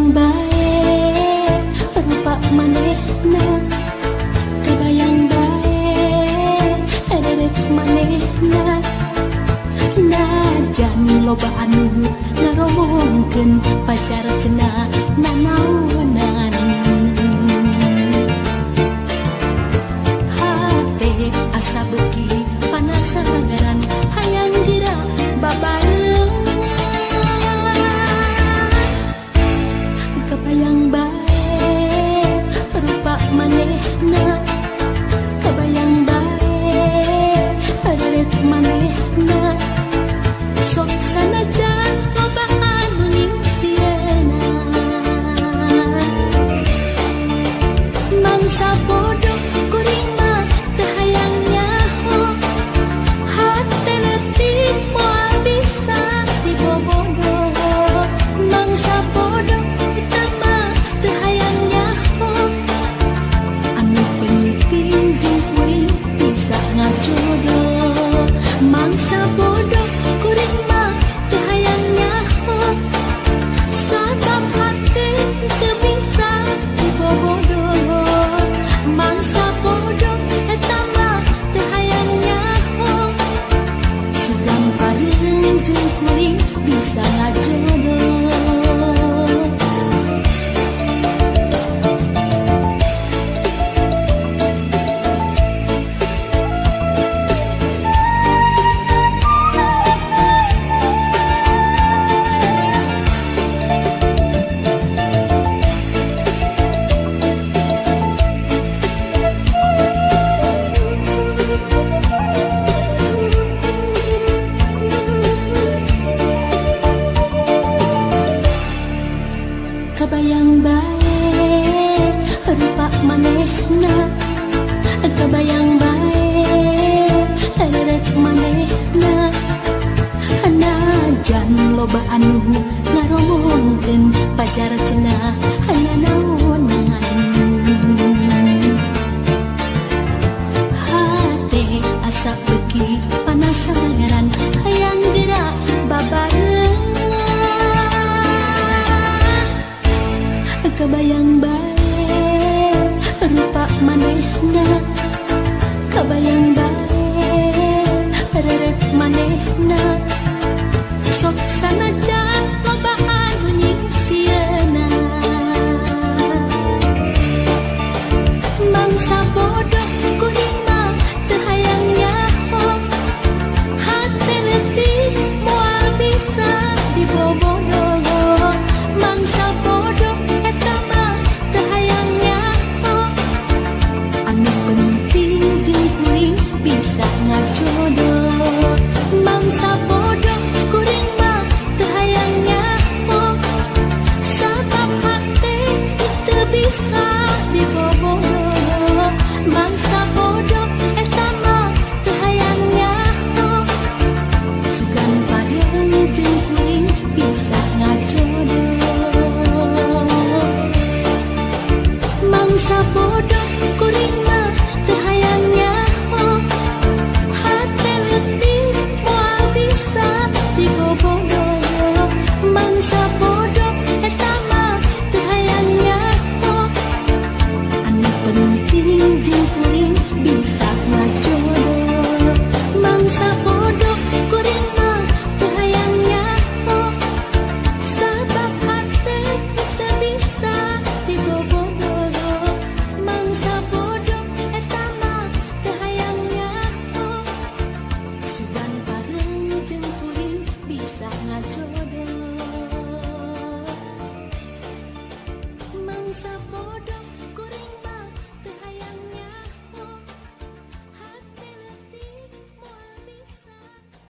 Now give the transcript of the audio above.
Kabayang bae rupa manehna, kabayang bae reret manehna. Najan loba anu ngaromongkeun pacar cenah nanaonan, hate asa beuki panasaran hayang geura babarengan. Kabayang bae rupa manehna, kabayang bae reret manehna. Sok sanajan loba anu nyingsireuna, mangsa bodoh kuring mah teu hayang nyaho. Hate leutik moal bisa dibobodo, mangsa bodoh eta mah teu hayang nyaho. Anu penting jeung kuring bisa ngajodoh, mangsa bodoh kuring mah teu hayang nyaho. Sabab hate teu bisa dibobodo, mangsa bodoh eta mah teu hayang nyaho. Sugan pareung jeung kuring bisa ngajodoh. Kabayang bae rupa manehna, kabayang bae reret manehna. Najan loba anu ngaromongkeun pacar cenah nanaonan, hate asa beuki panasaran hayang geura babarengan. Kabayang bae rupa manehna, kabayang bae reret manehna. Sok sanajan loba anu nyingsireuna, mangsa bodoh kuring mah teu hayang nyaho. Hate leutik moal bisa dibobodo, mangsa bodoh eta mah teu hayang nyaho. Anu penting jeung kuring bisa ngajodoh, mangsa bodoh kuring mah teu hayang nyaho. Sabab hate teu bisa dibobodo, mangsa bodoh eta mah teu hayang nyaho. Sugan pareung jeung kuring bisa ngajodoh, mangsa bodoh kuring mah teu hayang nyaho. Hate leutik moal bisa dibobodo, mangsa bodoh.